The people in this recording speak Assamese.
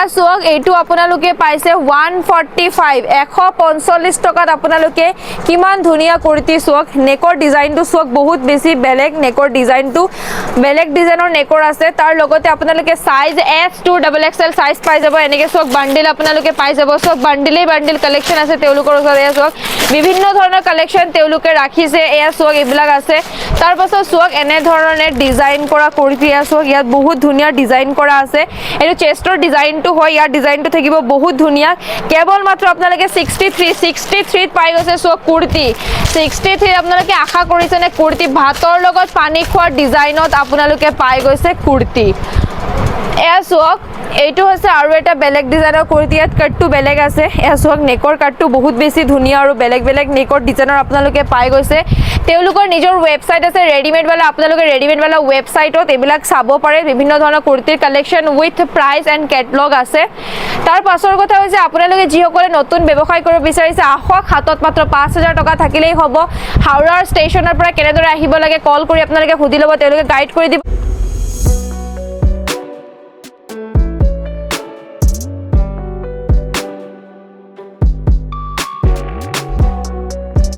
এয়া চাওক, এইটো আপোনালোকে পাইছে 145, 145 টকাত আপোনালোকে কিমান ধুনীয়া কুৰ্তি চাওক। নেকৰ ডিজাইনটো চাওক, বহুত বেছি বেলেগ। নেকৰ ডিজাইনটো বেলেগ ডিজাইনৰ নেকৰ আছে। তাৰ লগতে আপোনালোকে size S to XXL size পাই যাব। এনেকৈ চাওক, বান্ডিল আপোনালোকে পাই যাব। চাওক, বান্ডিলেই বান্ডিল কালেকশ্যন আছে তেওঁলোকৰ ওচৰত। এয়া চাওক, বিভিন্ন ধৰণৰ কালেকশ্যন তেওঁলোকে ৰাখিছে। এয়া চাওক, এইবিলাক আছে। তাৰপাছত চাওক, এনেধৰণে ডিজাইন কৰা কুৰ্তি। এয়া চাওক, ইয়াত বহুত ধুনীয়া ডিজাইন কৰা আছে। এইটো চেষ্টৰ ডিজাইনটো হয়। ইয়াৰ ডিজাইনটো থাকিব বহুত ধুনীয়া। কেৱল মাত্ৰ আপোনালোকে 63, 63ত পাই গৈছে। চাওক, কুৰ্তি 63। আপোনালোকে আশা কৰিছেনে কুৰ্তি? ভাতৰ লগত পানী খোৱাৰ ডিজাইনত আপোনালোকে পাই গৈছে কুৰ্তি। এয়া চাওক, এইটো হৈছে আৰু এটা বেলেগ ডিজাইনৰ কুৰ্তি। ইয়াত কাটটো বেলেগ আছে। এয়া চাওক, নেকৰ কাটটো বহুত বেছি ধুনীয়া আৰু বেলেগ বেলেগ নেকৰ ডিজাইনৰ আপোনালোকে পাই গৈছে। তেওঁলোকৰ নিজৰ ৱেবছাইট আছে ৰেডিমেডৱালা। আপোনালোকে ৰেডিমেডৱালা ৱেবছাইটত এইবিলাক চাব পাৰে। বিভিন্ন ধৰণৰ কুৰ্তিৰ collection with price and catalogue আছে। তাৰ পাছৰ কথা হৈছে, আপোনালোকে যিসকলে নতুন ব্যৱসায় কৰিব বিচাৰিছে, আহক। হাতত মাত্ৰ 5000 টকা থাকিলেই হ'ব। হাওৰাৰ ষ্টেচনৰ পৰা কেনেদৰে আহিব লাগে, কল কৰি আপোনালোকে সুধি ল'ব, তেওঁলোকে গাইড কৰি দিব।